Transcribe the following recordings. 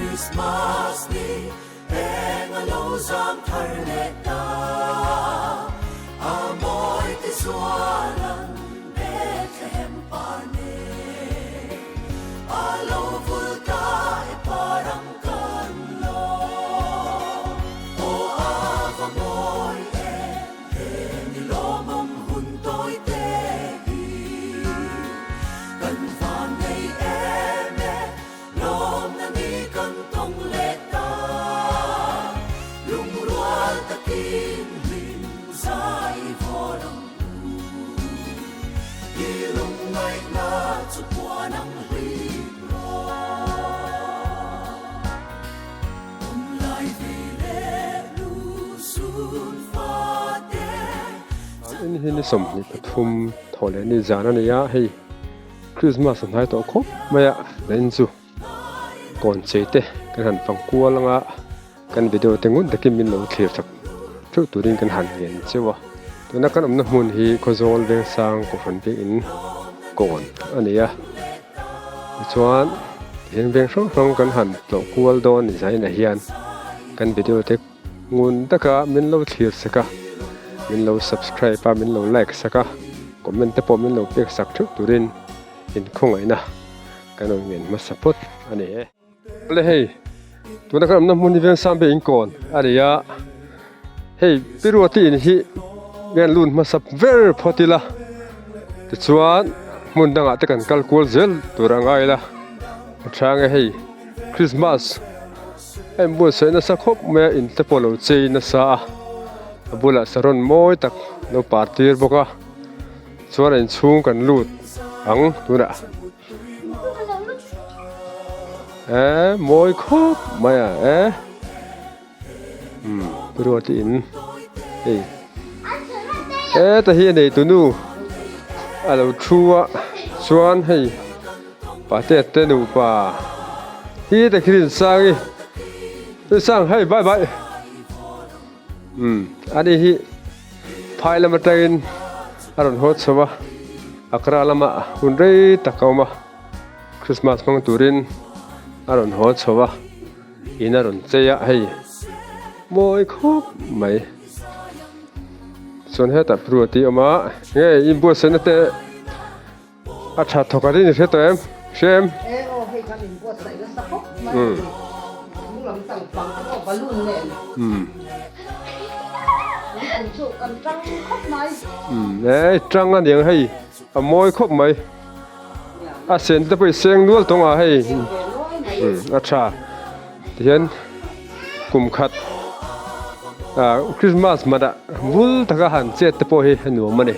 Christmas ni eng a lo zam thar leh ta A mawi ti zualan Bethlehem par nen A lo vul ta e par ang kan lo Aw a va mawi em he ni lawmawm hun tawi te hi Kan van nei em e Lawmna ni kan tawng leh ta Lungrual takin hlim zai vawl ang u I lungngaihna chu puan ang hlip rawh Awm lai ve leh lu sun fate In hi ni 23 thawh leh ni zan a ni a hei. Christmas a hnai tawh khawp mai a zanin chu kawn chei te kan han fang kual anga kan video te ngun takin min lo thlir chak theuh turin kan han ngen cheu a tuna kan awmna hmun hi Khawzawl Vengsang Kohhran biakin kawn a ni a tichuan tihian veng hrang hrang kan han tlawh kual dawn ni zainah hian kan video te Ngun taka min lo thlir sak a, min lo subscribe a, min lo like sak a, comment te pawh min lo pek sak theuh turin inkhawngaihna kan rawn ngen hmasa phawt a ni e. Awle hei, tuna kan awmna hmun hi Vengsang Bay inkawn a ni a, hei Piruati in hi ngen lun hmasa ber phawt ila, tichuan hmun dangah te kan kal kual zel tur a ngai ila, a chang e hei Christmas. A inbuatsaih nasa khawp mai a in te pawh lo chei nasa a a bulah saron mawi tak lo par tir bawk a chuan a inchhung kan lut ang tunah eh mawi khawp mai a eh umm ruat in hei heta hi a neitu nu a lo thu a chuan hei. Pate te nupa hi te khi Rinsang i Rinsang hei bye bye umm ani hi phai lam atangin a rawn haw chho a Accra lamah hun rei tak a awm a Christmas hmang turin a rawn haw chho a in a rawn chei a hei mawi khawp mai chuan hetah Ruati a awm a nge inbuatsaihna te. A tha thawk a rin i hre tawh em? Hre em? E aw hei kan in buatsaih nasa khawp mai a ni. Lung lam tang pang te pawh balloon nen. Kan kum chu kan tang khawp mai. E tang a niang hei a mawi khawp mai. A sen te pawh i seng nual tawng a hei. A tha. Tihian kum khat Christmas hmanah vul taka han chet te pawh hi a nuam a ni.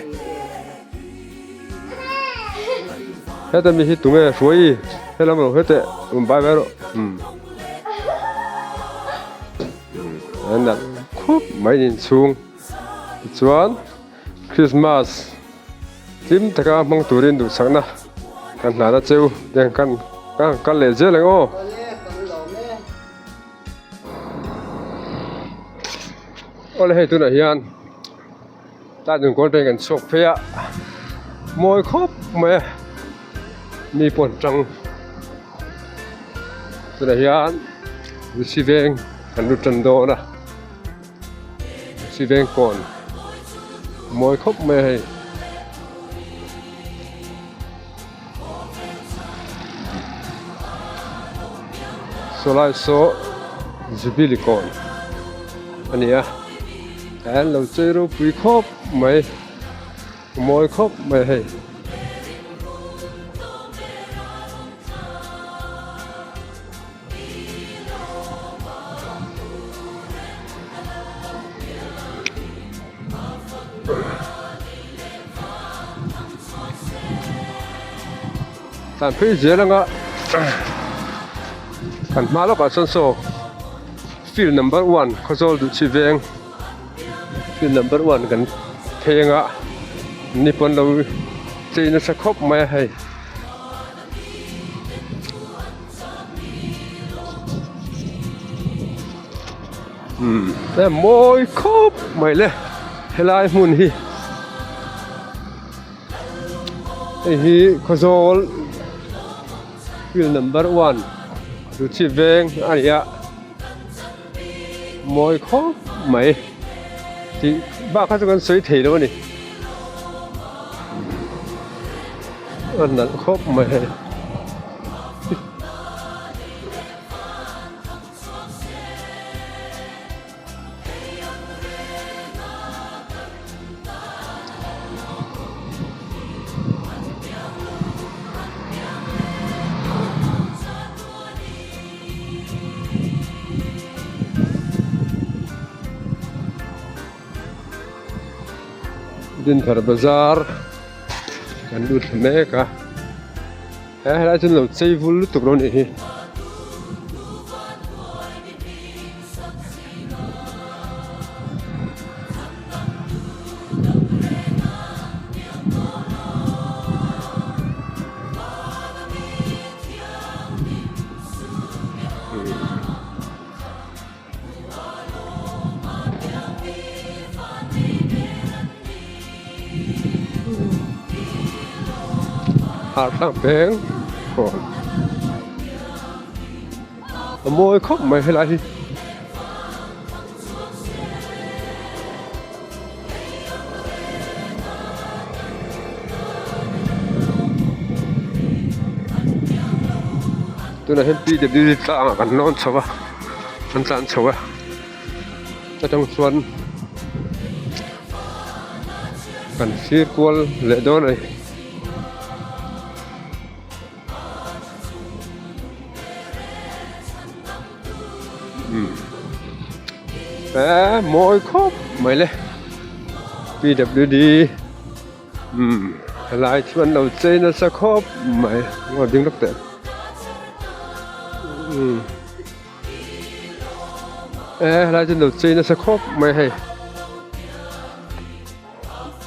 Heta mi hi tunge hruai helam lo hete um bai bai rawh um an nalh khup mai in chhung tichuan Christmas hlim taka hmang turin duhsakna kan hlan a cheu tiang kan kan kal leh zel ang aw. Awle hei tunah hian. Tlai nun kawl peng kan chhuak phei a mawi khawp mai a mi pawh an tang tunah hian Rusi veng kan lut tan dawn a Rusi veng kawn mawi khawp mai a hei. Sawlai saw Jubilee kawn a ni a an lo chei ropui khawp mai a mawi khawp mai hei. Tlan phei zel anga kan hma lawkah chuan saw field number one Khawzawl Duhchhi veng field number one kan phei anga ni pawn lo chei nasa khawp mai a hei. Umm e mawi khawp mai le helai hmun hi hei hi Khawzawl field number one. Ruchi veng a ni a mawi khawp mai tih bak kha chu kan sawi thei lo a ni a nalh khawp mai hei. Dinthar bazar kan lut thla mek a he helai chuan lo chei vul lutuk lo nih hi. Hartlang peng kawn a mawi khawp mai helai hi. Tunah hian PWD tlangah kan lawn chho a kan tlan chho a atang chuan kan thlir kual leh dawn a ni. Eee mawi khawp mai le PWD umm helai chu an lo chei nasa khawp mai aw ding lawk teh umm eee helai chu an lo chei nasa khawp mai hei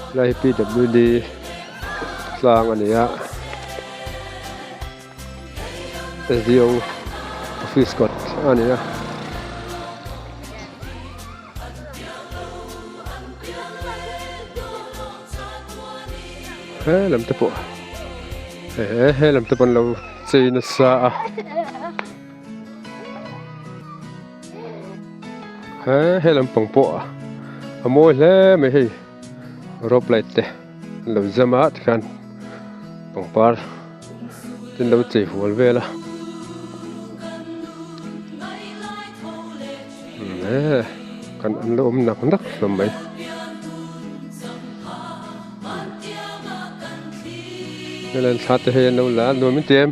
helai hi PWD tlang a ni a. SDO office kawt a ni a. He lam te pawh he he lam te pawh an lo chei nasa a. He he lampang pawh a mawi hle mai hei rope light te an lo zam a tikhian pangpar te an lo chei hual vel a eee kan an lo awm nak nak hlawm mai. Helain thla te hei an lo la a nuam in ti em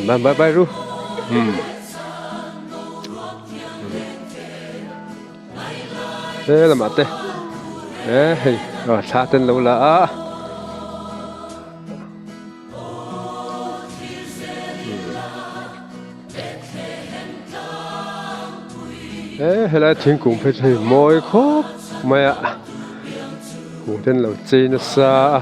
bye bye bye ru umm he lamah te e hei aw thla te an lo la a. He helai thingkung phei chu hei mawi khawp mai a kung te an lo chei nasa a.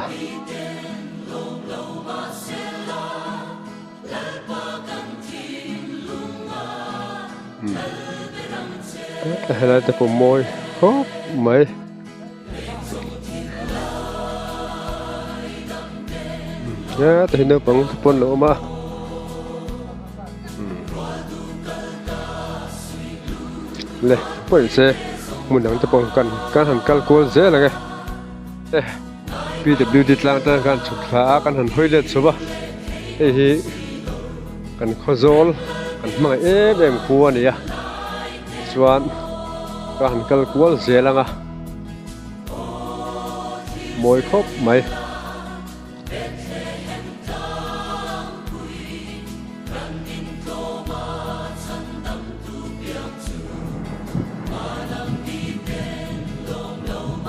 Helai te pawh mawi khawp mai. Heta hi naupang te pawh an lo awm a le pawh se hmun dang te pawh kan kan han kal kual zel ang e e PWD tlang te khan chhuk thla a kan han hawi let chho va hei hi kan khawzawl kan hmangaih em em khua a ni a chuan ka han kal kual zel ang a. Mawi khawp mai.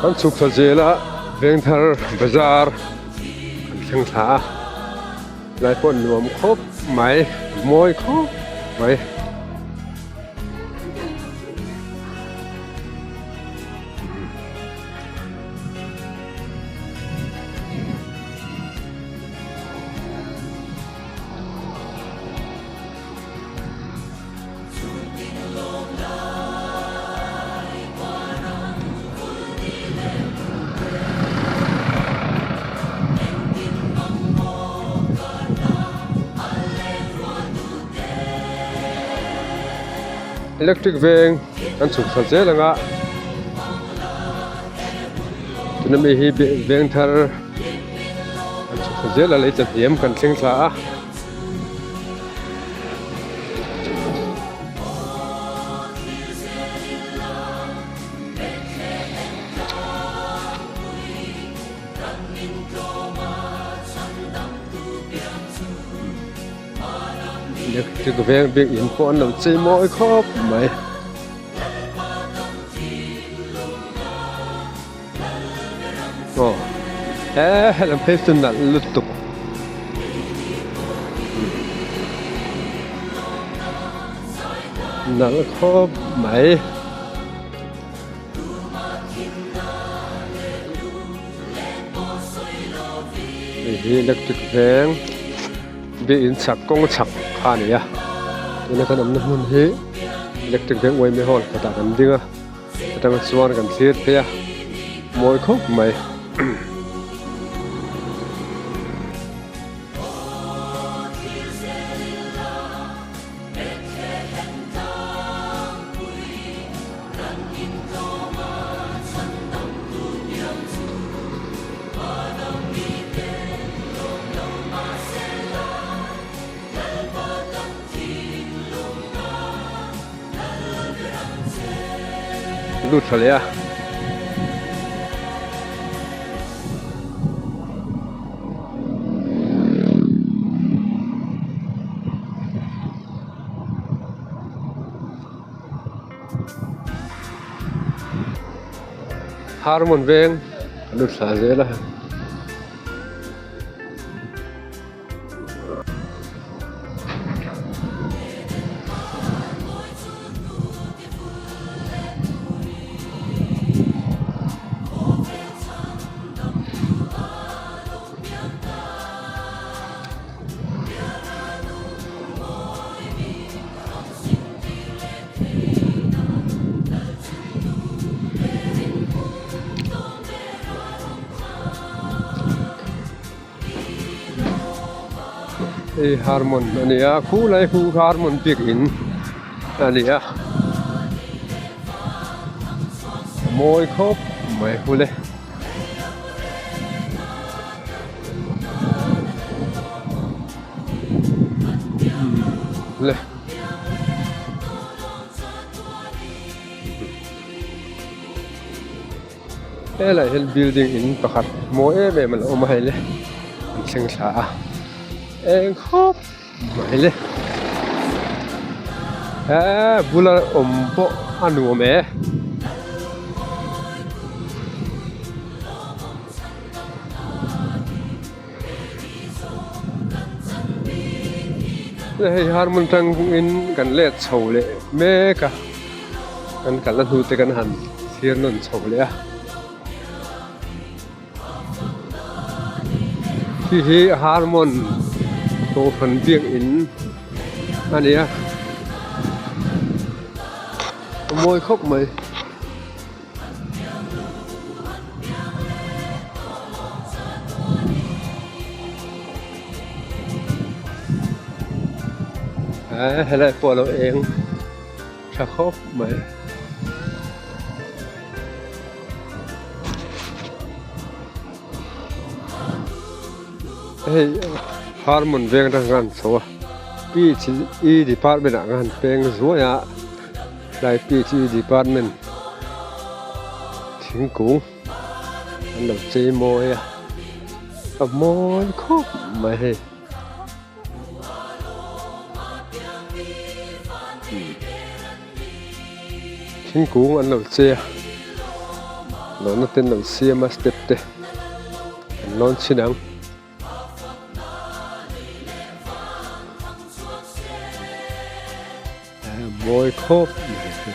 Kan chhuk thla zel a Vengthar bazar kan thleng thla a lai pawh nuam khawp mai mawi khawp mai. Electric veng kan chhuk thla zel ang a tuna mi hi veng thar kan chhuk thla zel a lei chahniam kan thleng thla a. Electric veng bik in pawh an lo chei mawi khawp mai. Aw he helam phei chu nalh lutuk. Nalh khawp mai. Hei hi electric veng biakin chhak kawng chhak kha a ni a tuna kan awmna hmun hi electric veng uaime hall kawtah kan ding a atanga chuan kan thlir phei a mawi khawp mai. Lut tha leh a. Harmon veng a lut thla zel a. Hei harmon a ni a khulai khu harmon biakin a ni a mawi khawp mai hule. Le. Helai hian building in pakhat mawi em em a lo awm a hei le an thleng thla a eng khawp mai le eee bula awm pawh a nuam e. Hei harmon tangin kan let chho leh mek a kan kalna hnu te kan han thlir nawn chho leh a khi hi harmon kohhran biakin a ni a a mawi khawp mai. Eee helai pawh a lo eng tha khawp mai. Hei harmon veng atang khan chho a PHE department ah khan peng zuai a. Tlai PHE department thingkung an lo chei mawi a a mawi khawp mai hei thingkung an lo chei a lawhna te an lo siam a step te an lawn chhin ang. Mawi khawp mai hi.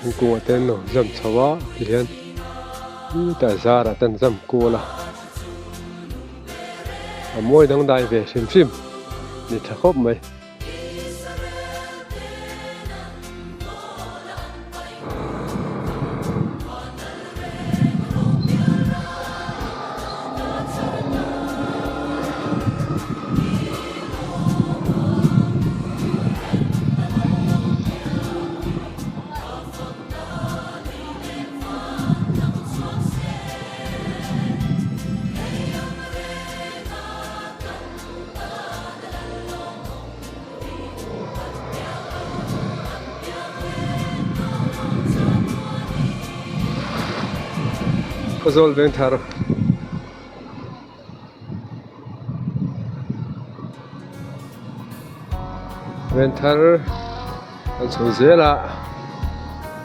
Thingkung ah te an lo zam chho a tihian hetah zarah te an zam kual a a mawi dangdai ve hrim hrim ni tha khawp mai. Khawzawl Vengthar. Venthar an chho zel a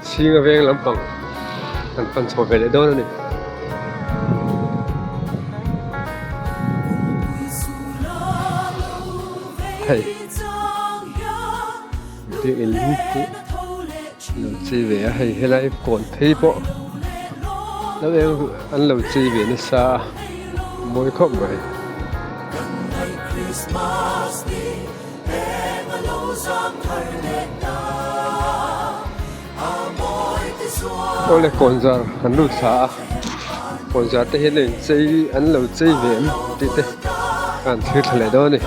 chhinga veng lampang an pan chho ve leh dawn a ni. Hei biakinn hi lo chei ve a hei helai kawn phei pawh lo eng an lo chei ve nasa a mawi khawp mai. Awle kawnzar kan lut thla a kawnzar te hian a inchei an lo chei ve em tih te ka han thlir thla leh dawn a ni.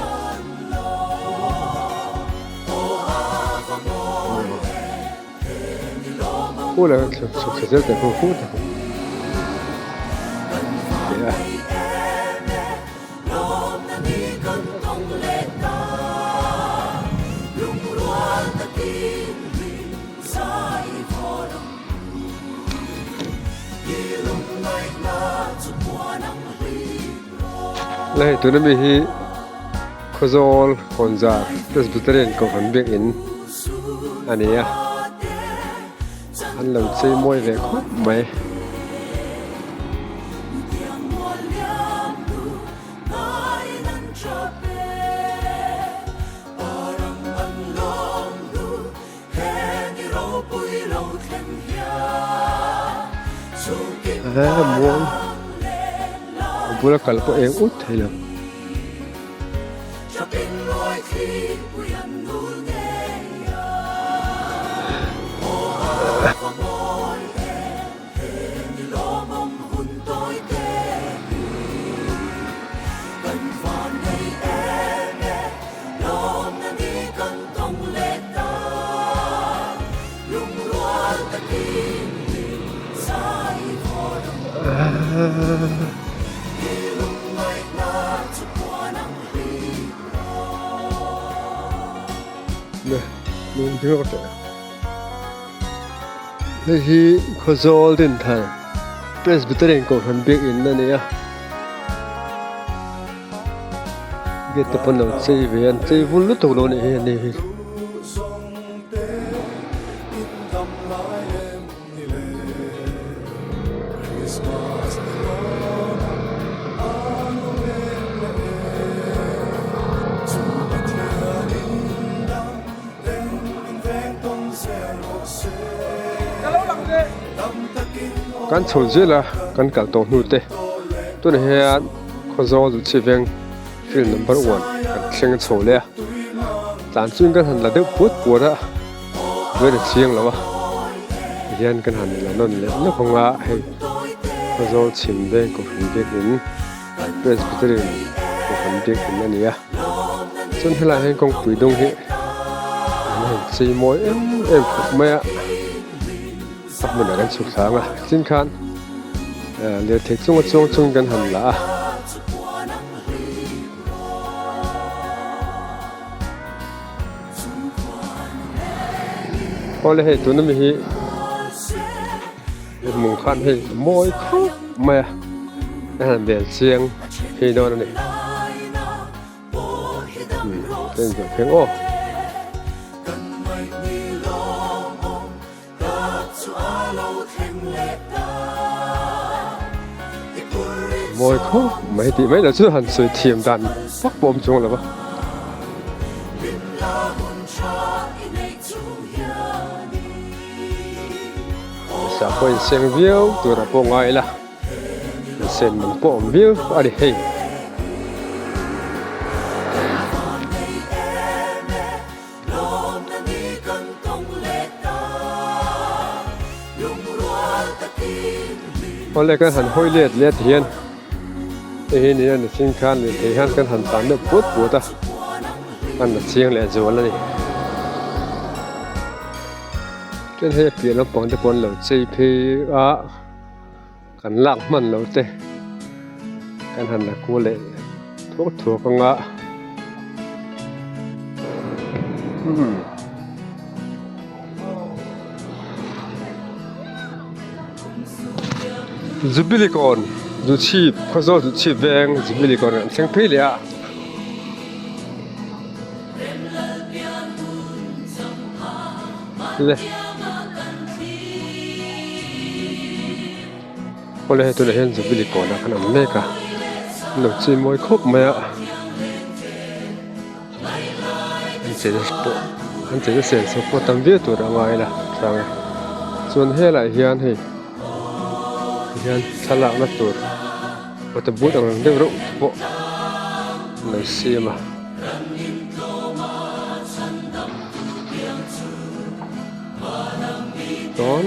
Kula chhuk thla zel teh pawh hu tak a. La hei tuna mi hi Khawzawl Kawnzar Presbyterian Kohhran Biakinn a ni a an lo chei mawi ve khawp mai. He muang a bula kal pawh eng ut thei lo. Hei hi Khawzawl Dinthar Presbyterian Kohhran Biakinn a ni a gate te pawn lo chei ve a an chei vul lutuk lo nih hi a ni hi. Kan chho zel a kan kal tawh hnu te tunah hian Khawzawl Duhchhiveng field number one kan thleng chho leh a tlan chuan kan han la deuh puat puat a buaina chiang lo a tihian kan han la nawn leh lawk ang a hei Khawzawl chhim veng kohhran biakin Presbyterian kohhran biakin a ni a chuan helaiah hian kawngpui dung hi an han chei mawi em em khawp mai a a hmunah kan chhuk thla ang a tin khan lirthei chunga chuang chungin kan han la a. Awle hei tuna mi hi hmuh khan hei a mawi khawp mai a a han bel chiang phei dawn a ni umm ka inzawh pheng aw. Mawi khawp mai tih mai loh chu han sawi thiam dan vak pawh a awm chuang lo va. Sa pawh inseng viau turah pawh ngai ila insen man pawh awm viau a ni hei. Awle kan han hawi let let hian hei hi nia mihring khan lirthei hian kan han tlan deuh put put a an la chiang leh zual a ni chuan hei a piah lampang te pawh an lo chei phei a kan lak hman loh te kan han la kual leh thuak thuak ang a umm. Jubilee kawn Zuchhip Khawzawl Zuchhip veng Jubilee kawn kan thleng phei leh a. Le Awle hei tunah hian Jubilee kawnah khan an mek a an lo chei mawi khawp mai a an cheina pawh an cheina senso pawh tam viau tur a ngai la hrang e chuan helaiah hian hei tihian thlalakna tur photo booth ang reng deuh reuh te pawh an lo siam a. Chuan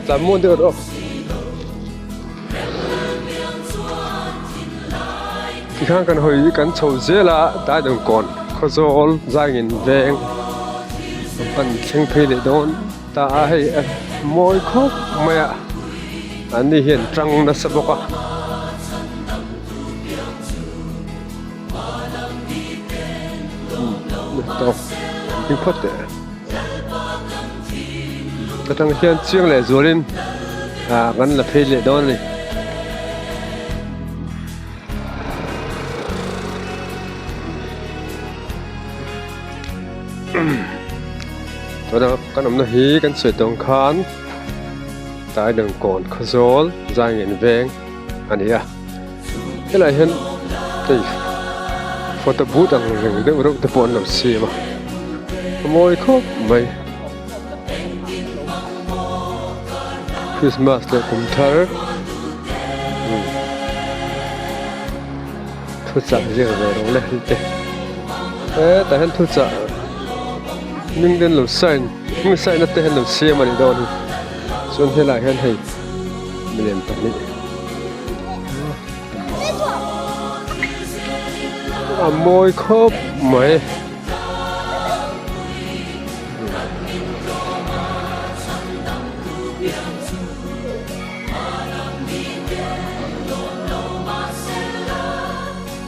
Tlan muan deuh rawh. Tikhan kan hawi kan chho zel a Daidangkawn Khawzawl Zaingin veng kan pan thleng phei leh dawn ta a hei a mawi khawp mai a an ni hian tang nasa bawk a. Ding phawt teh atang hian chiang leh zualin ah kan la phei leh dawn a ni. Tuna kan awmna hi kan sawi tawng khan Taidangkawn Khawzawl Zaingen veng a ni a. Helaiah hian hei photo booth ang reng deuh reuh te pawh an lo siam a a mawi khawp mai Christmas leh kum thar thuchah ziak ve rawh le hei te hetah hian thuchah hming te an lo sign hming sign na te an lo siam a nih dawn hi chuan helaiah hian hei milem pahnih. A mawi khawp mai.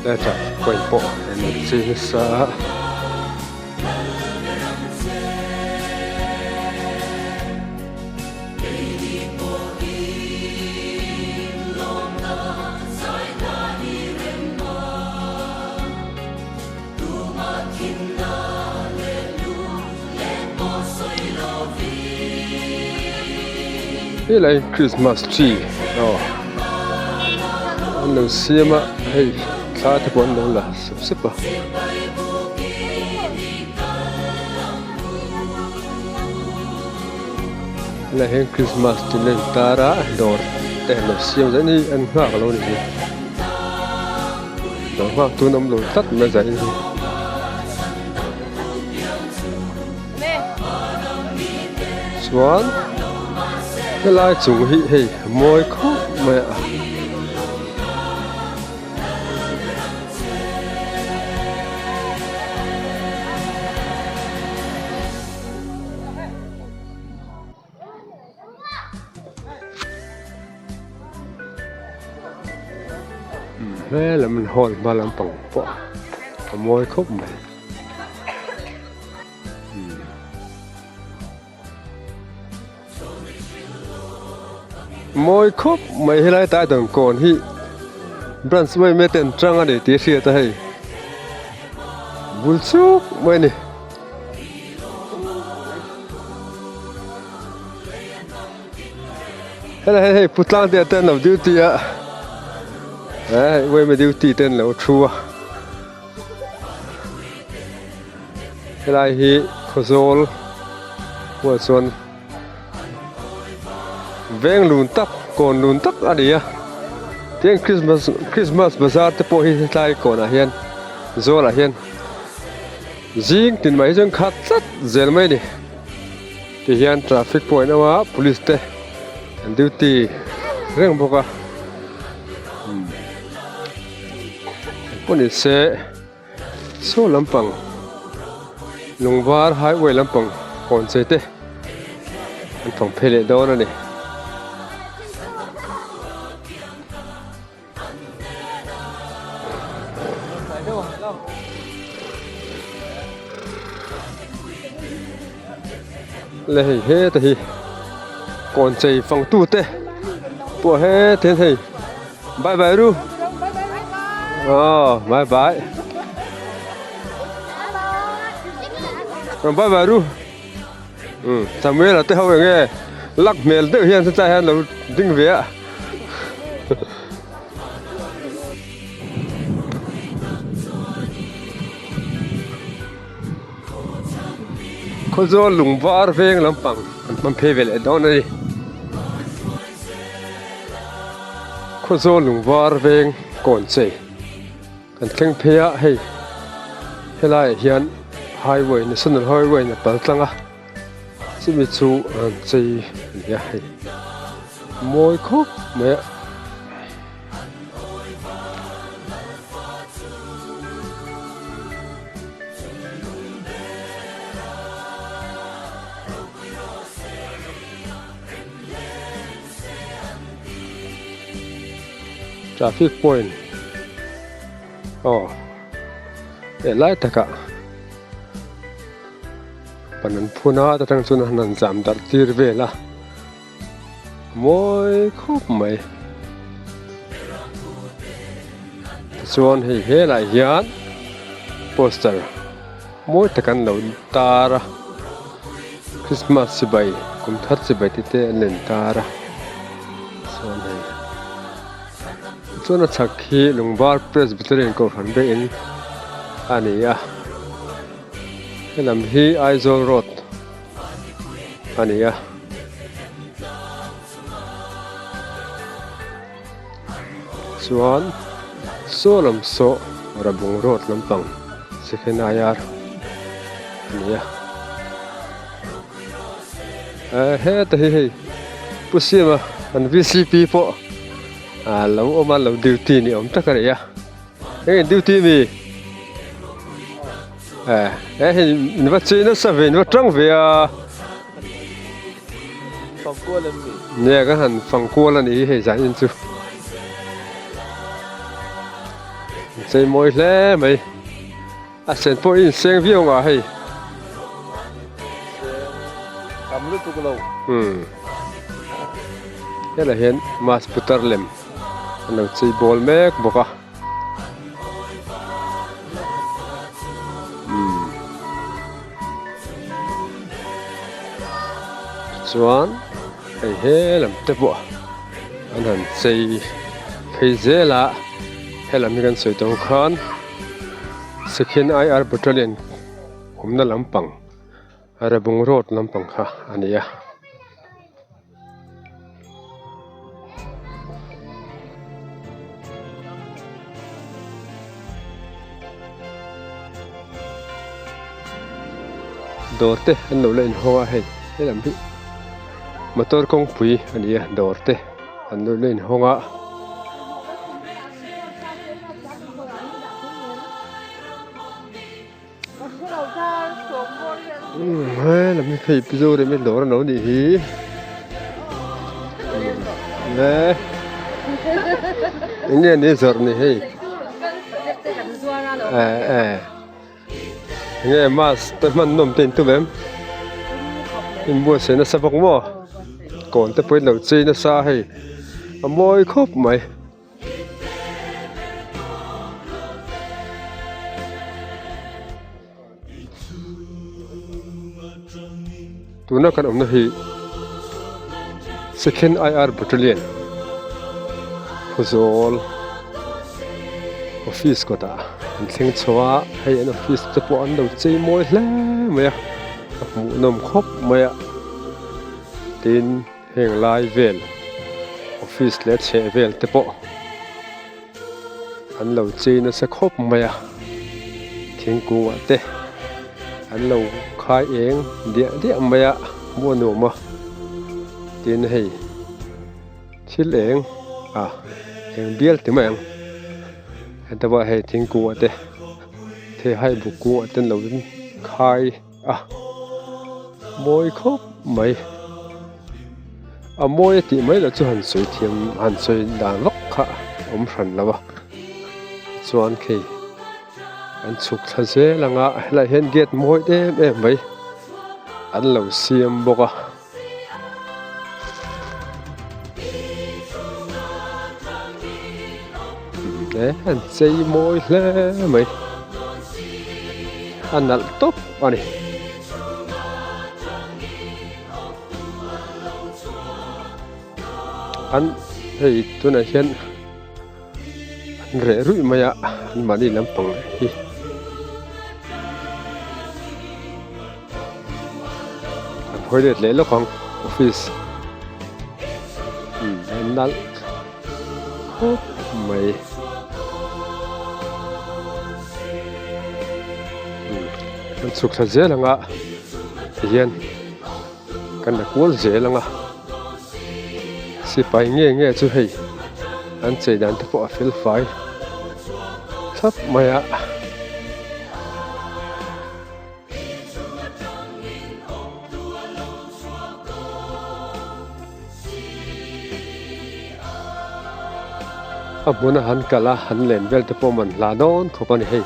Hetah coin pawh an chei nasa a. Helai Christmas tree aw an lo siam a hei thla te pawh an lo la sup sup a. Helai hian Christmas tin a intar a dawr te an lo siam zan hi an nghak alo ni hi dawr nghak tu an awm lo tlat mai zan hi. Chuan helai chung hi hei a mawi khawp mai a. Helam an hall hma lampang pawh a mawi khawp mai. Mawi khawp mai helai tai dangkawn hi branch mai mai ten tang a ni tih a hriat a hei bul chuk mai a ni. Helai hei hei putlang te ten lo duty a eh yma duty ten lo thu a helai hi khawzawl bulah chuan veng lun tak kawn lun tak a ni a tin christmas christmas bazar te pawh hi hetlai kawnah hian zawlah hian. Zing tin mai hi chuan khat tlat zel mai a ni. Tihian traffic point awm a police te. An duty reng bawk a pawh ni se saw lampang lungvar highway lampang kawn chei te an fang phei leh dawn a ni. Le hei heta hi kawn chei fang tu te pawh heti hian hei bye bye ru aw bye bye rawn bye bye ru umm Samuel a te ho eng nge luck hmel deuh hian chulai hian lo ding ve a. Khawzawl lung var veng lampang an hman phei ve leh dawn a ni. Khawzawl lung var veng kawn chei kan thleng phei a hei helaiah hian highway national highway in a pal tlang a. Chumi chu an chei a ni a hei mawi khawp mai a. Traffic point aw helai takah. Pan an phun a atang chuan an han zam darh tir vel a mawi khawp mai tichuan hei helai hian poster mawi tak an lo tar a christmas chibai kum thar chibai te te an in tar a chuan hei chuan a chhak hi lungvar presbyterian kohhran vekin a ni a. Helam hi Aizawl road a ni a. Chuan saw lam saw Rabung road lampang second IR a ni a. Eh heta hi hei Pu Siama an VCP pawh a lo awm a lo duty ni awm tak a ni a. Heng in duty mi eh eh hei in va chei nasa ve in va tang ve a Fangkual an ni. Nia kan han fangkual a ni hi hei zan in chu chei mawi hle mai a sen pawh hi inseng viau ngah hei. Seng tam lutuk lo. Umm helai hian mass putar lem. An lo chei bawl mek bawk a umm tichuan hei he lam te pawh an han chei phei zel a helam hi kan sawi tawh ang khan Second IR Battalion awmna lampang Rabung road lampang kha a ni a. Dawr te an lo la inhawng a hei helam hi motor kawngpui a ni a dawr te an lo la inhawng a. Helam hi phei pi zo rem hi dawr ano nih hi le enge ni zawrh ni hei eh eh enge mask te hman nawm te in tum em in buatsaih nasa bawk maw kawn te pawh in lo chei nasa a hei a mawi khawp mai. Tuna kan awmna hi Second IR Battalion Khawzawl office kawtah an thleng chho a hei an office te pawh an lo chei mawi hle mai a a hmuhnawm khawp mai a tin. Heng lai vel office leh chheh vel te pawh an lo chei nasa khawp mai a thingkung ah te an lo khai eng diah diah mai a hmuh a nuam a tin hei. Thil eng a eng bial ti mai ang heta pawh hei thingkung ah te theihai buk kung ah te an lo khai a mawi khawp mai a mawi a tih mai loh chu han sawi thiam han sawi dan vak kha a awm hran lo a chuan khi an chhuk thla zel ang a helaiah hian gate mawi em em mai an lo siam bawk a. E an chei mawi hle mai a nalh tawp a ni. An hei tunah hian an reh ruih mai a an mahni lampang hi. An hawi let leh lawk ang office umm a nalh khawp mai umm kan chhuk thla zel ang a tihian kan la kual zel ang a sipai nge nge chu hei an chei dan te pawh a fel fai thlap mai a. A hmuna han kal a, han len vel te pawh man hla dawn khawp a ni hei.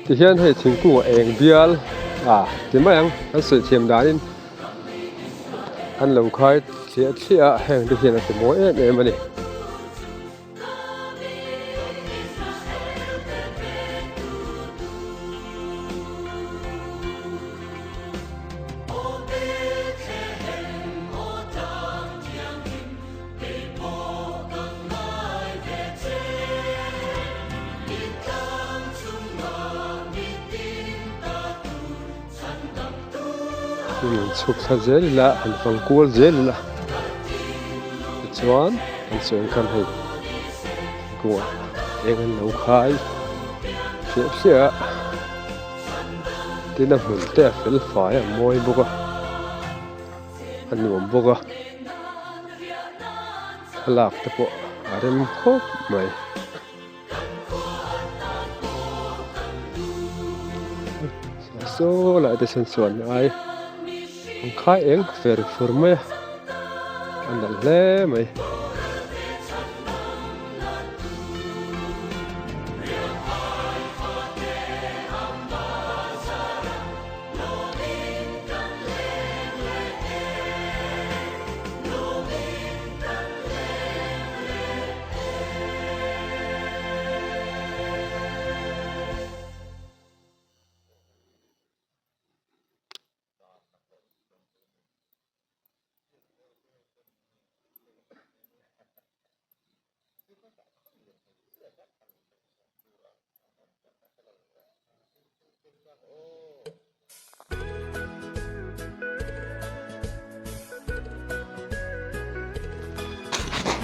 Tihian hei thingkung a eng bial a ti mai ang an sawi thiam danin an lo khai thliah thliah a heng te hian a ti mawi em em a ni. Chhuk thla zel ila han fang kual zel ila tichuan kan sawi ang khan hei thingkungah eng an lo khai hliah hliah a tin a hmun te a fel fai a mawi bawk a a nuam bawk a thlalak te pawh a rem khawp mai. Saw lai te sawn chuan ai an khai eng fer fur mai a a nalh hle mai.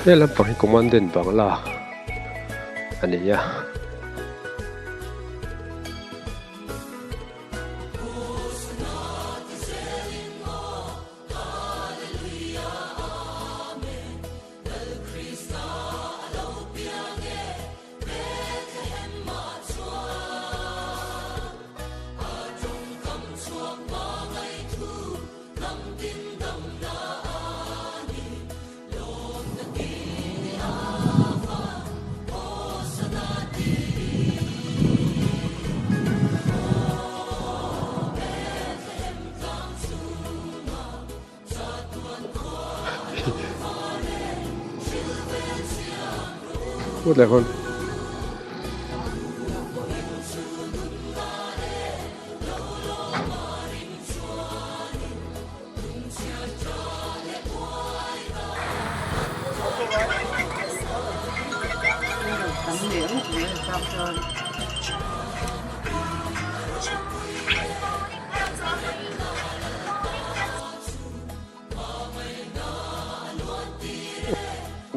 He lampang hi commandant bangla a ni a.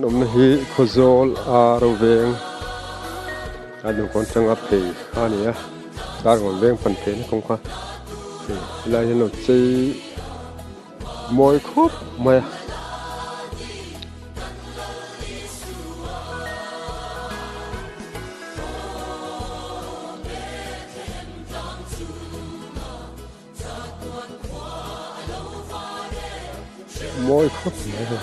Kan awmna hi Khawzawl a roveng a dawhkan atanga phei kha a ni a Darngawn veng pan phei na kawng kha hei helai hian lo chei mawi khawp mai a. Mawi khawp mai hei.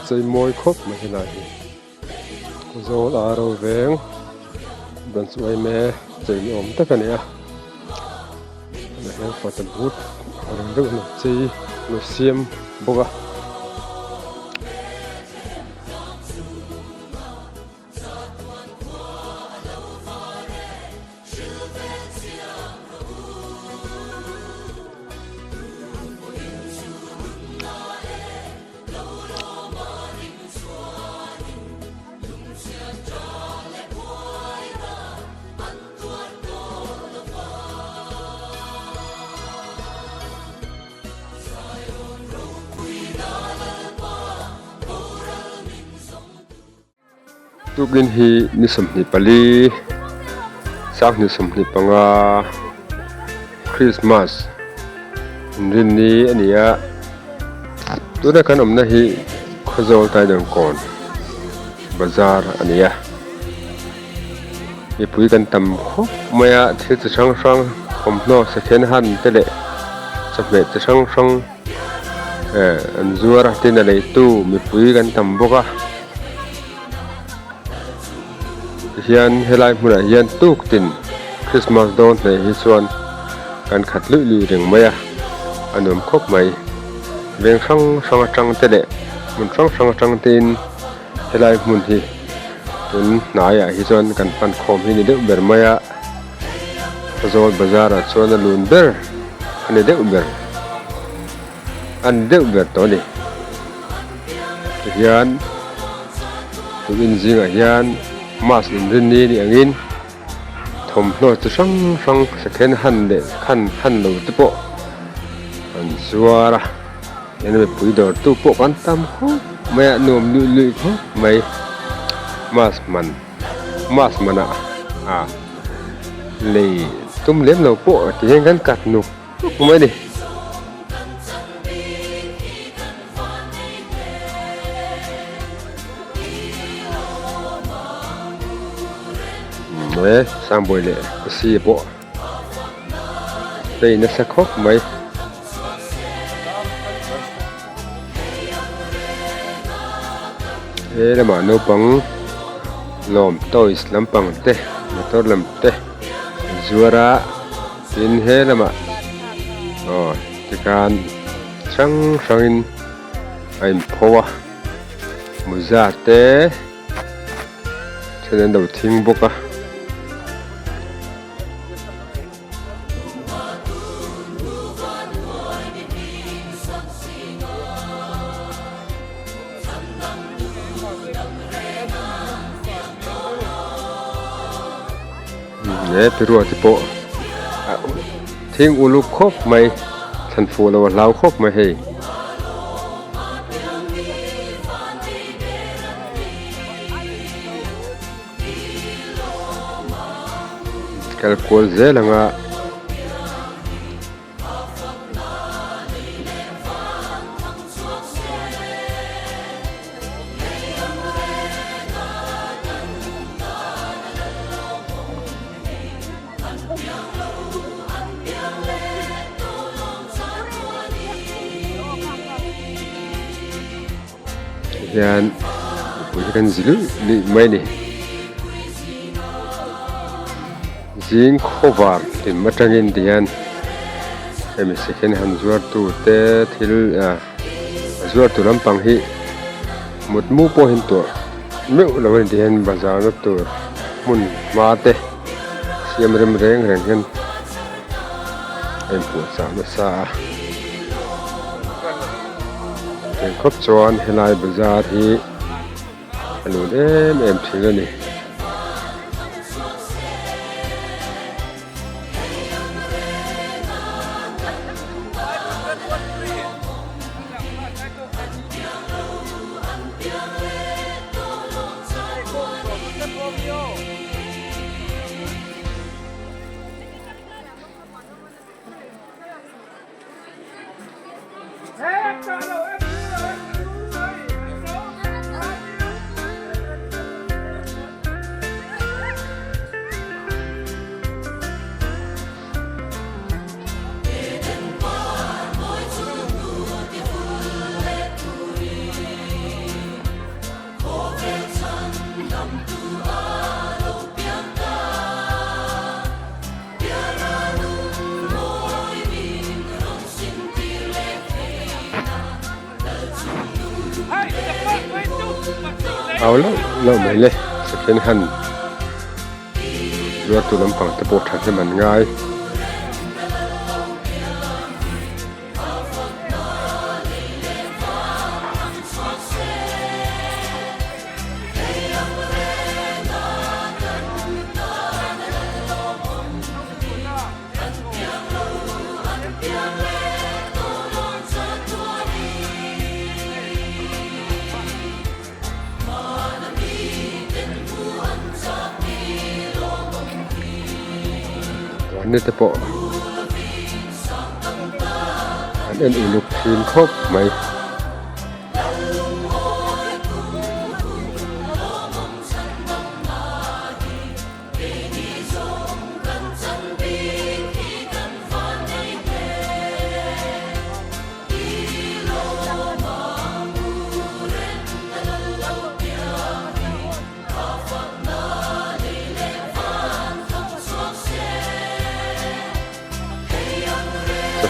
Chei mawi khawp mai helai hi zawl a ro veng dan chu aim e chei ni awm tak a ni a tunah hian photo booth ang reng deuh an chei an siam bawk a. Tukin hi ni 24 sanghnih 25 Christmas inrinni a ni a tuna kan awmna hi Khawzawl Taidangkawn bazar a ni a mipui kan tam khawp mai a thil chi hrang hrang thawmhnaw second hand te leh chawhmeh chi hrang hrang eh an zuar a tin a leitu mipui kan tam bawk a. Tihian helai hmunah hian tuk tin Christmas dawn hnaih hi chuan kan khat luih luih reng mai a, a nuam khawp mai. Veng hrang hrang atang te leh hmun hrang hrang atang tein helai hmun hi tun hnaiah hi chuan kan hman khawm hi ni deuh ber mai a, Khawzawl bazar ah chuan a lun ber a ni deuh ber. A ni deuh ber tawh a ni. Tihian tukin zingah hian mask inrinni a nih angin thawmhnaw chi hrang hrang second hand leh khan han lo te pawh an zuar a tihian mipui dawrtu pawh kan tam khawp mai a nuam luih luih khawp mai mask man mask manah ah lei tum lem lo pawh tihian kan kat nuk. Mai ni. He Sangbawi leh Kusi pawh hei nasa khawp mai. He lamah naupang lawm toys lampang te motor lam te zuar a. Tin he lamah aw tikhan hrang hrangin a inpho a mawza te then an lo thing bawk a. He pirua te pawh thing uluk khawp mai thlan fuh loh a hlau khawp mai hei. Kal kual zel ang a. Hian mipui hi kan zi luih luih mai a ni zing khawvar hlim atangin ti hian. Hemi second hand zuar tu te thil ah a zuar tu lampang hi mutmu pawh hi an tuah meuh lo a ni tih hian bazar na tur hmun hma te siam rem reng reng hian a inpuahchah nasa a eng khawp chuan helai bazar hi a lun em em thin a ni. Au lauh lauh mai le second hand zuar tu lampang te pawh thahnem an ngai. Ni te pawh an en uluk thin khawp mai.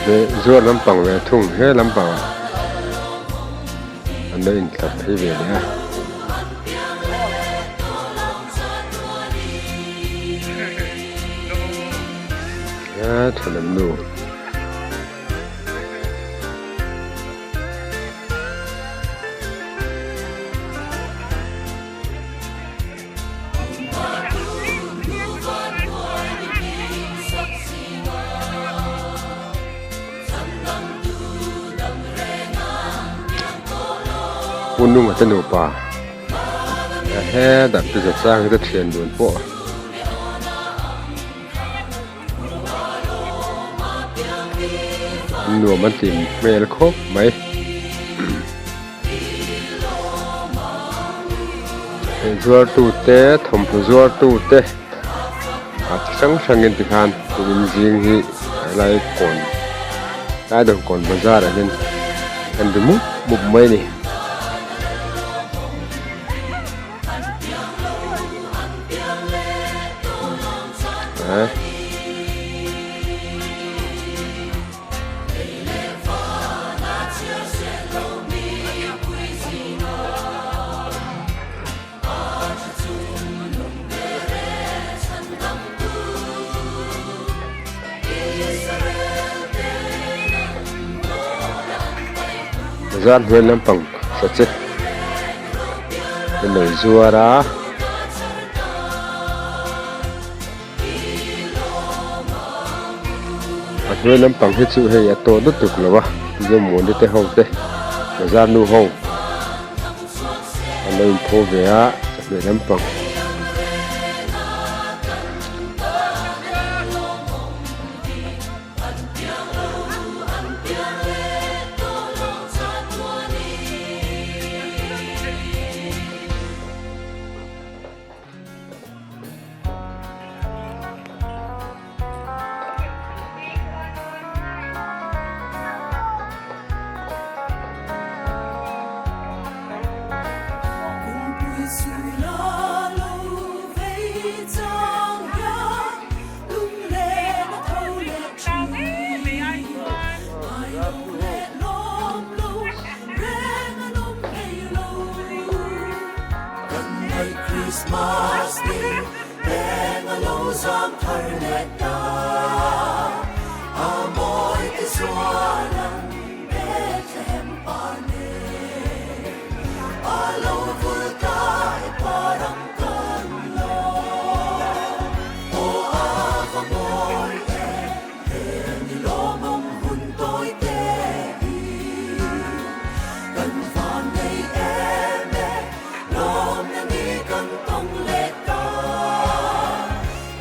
Chawhmeh zuar lampang ve thung he lampangah an lo intlar phei ve leh a. A thenawm nu. Pu Nunga te nupa he dah pi zat sang hi te thian dun pawh. Nuam an ti hmel khawp mai. Zuar tu te thawmhnaw zuar tu te a chi hrang hrang in tikhan tumin zing hi helai kawn tlai dawr kawn bazar ah hian an ri mup mup mai a ni. Bazar hnuai lampang sache an lo zuar a. A hnuai lampang hi chu hei a tawt lutuk lo a Zomuani te ho te bazar nu ho an lo inpho ve a chawhmeh lampang. thar leh ta A mawi te zual ang Bethlehem par nen A lo vul ta e par ang kan lo Aw a va mawi em he ni lawmawm hun tawi te hi Kan van nei em e lawmna ni kan tawng leh ta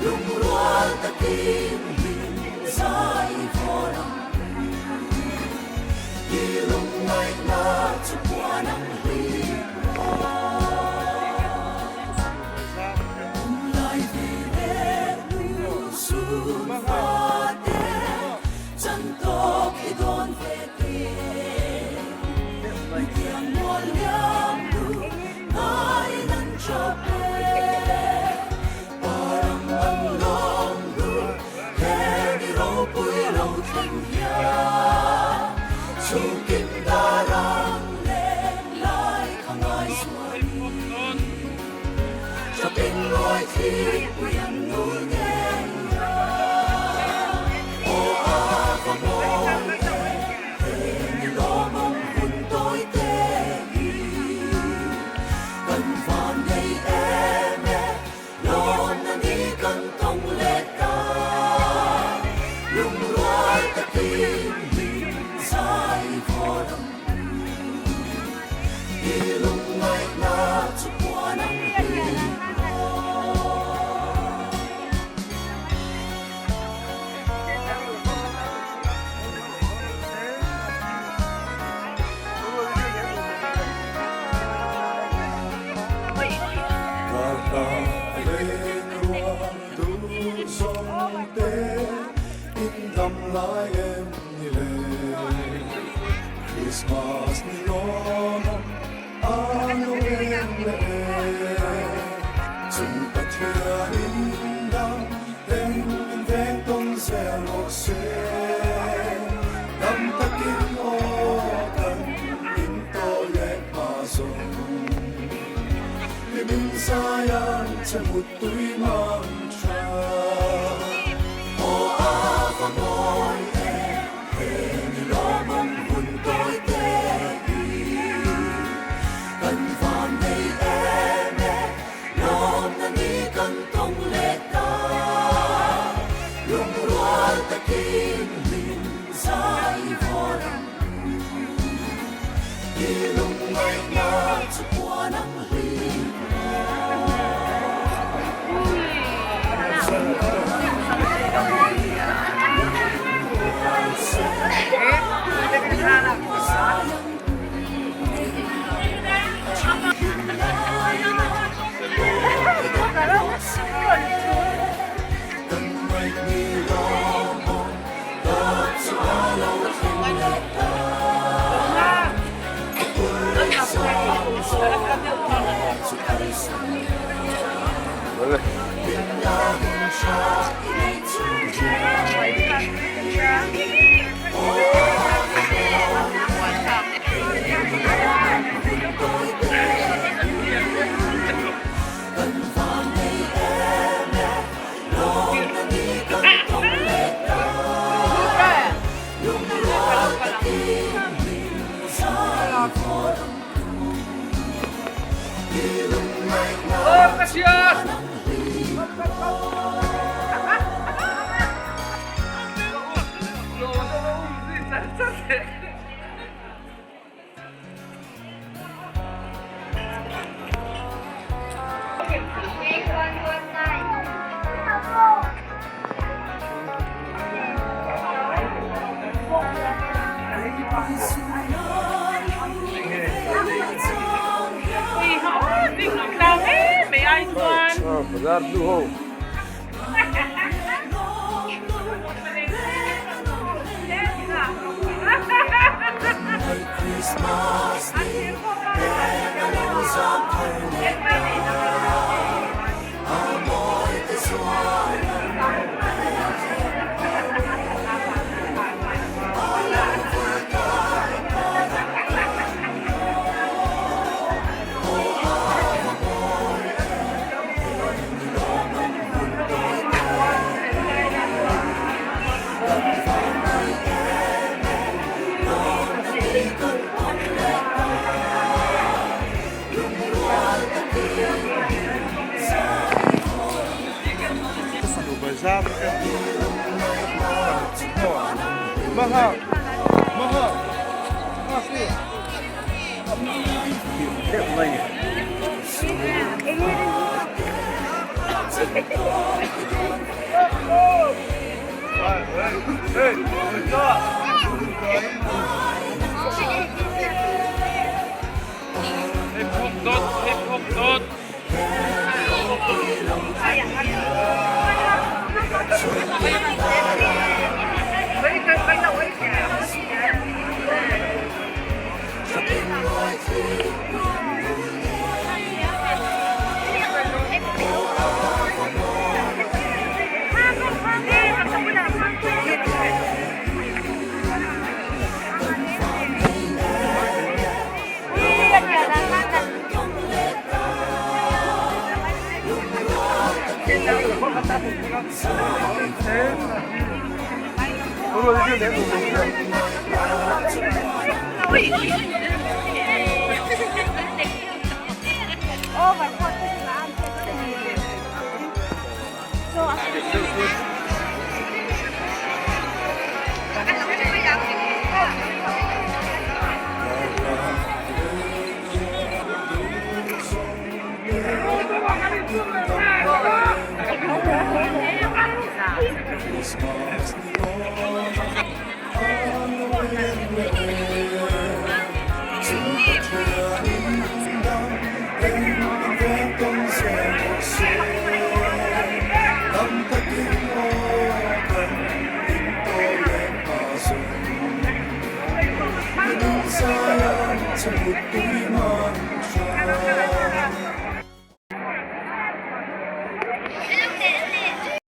Lungrual takin hlim zai vawr ang I lungngaihna chu puan ang hlim rawh Kum lai ve leh nu sun fa te chan tawk i dawn ve te Mitiang mual liam lu ngai nan chawp e Parang an lawm lu he ni ropui lo thleng hian Chhungkim darang leng lai kha ngai zualin Chawpin ruai thingpui an nul ngei a Aw a va mawi em he ni lawmawm hun tawi te hi Kan van nei em e lawmna ni kan tawng leh ta Lungrual takin hlim zai vawr ang I lungngaihna chu puan ang hlim rawh. Karhla leng rual duh zawng te in dam lai em ni le Christmas ni lawmawm a lo eng leh e Chung Pathian in dam eng min veng tawn zel rawh se Dam takin aw kan in tawh leh hma zawng Hlimin zai ang che mut tui mang tha. Aw a va mawi em he ni lawmawm hun tawi te hi Kan van nei em e lawmna ni kan tawng leh ta Lungrual takin hlim zai vawr ang I lungngaihna chu puan ang hlim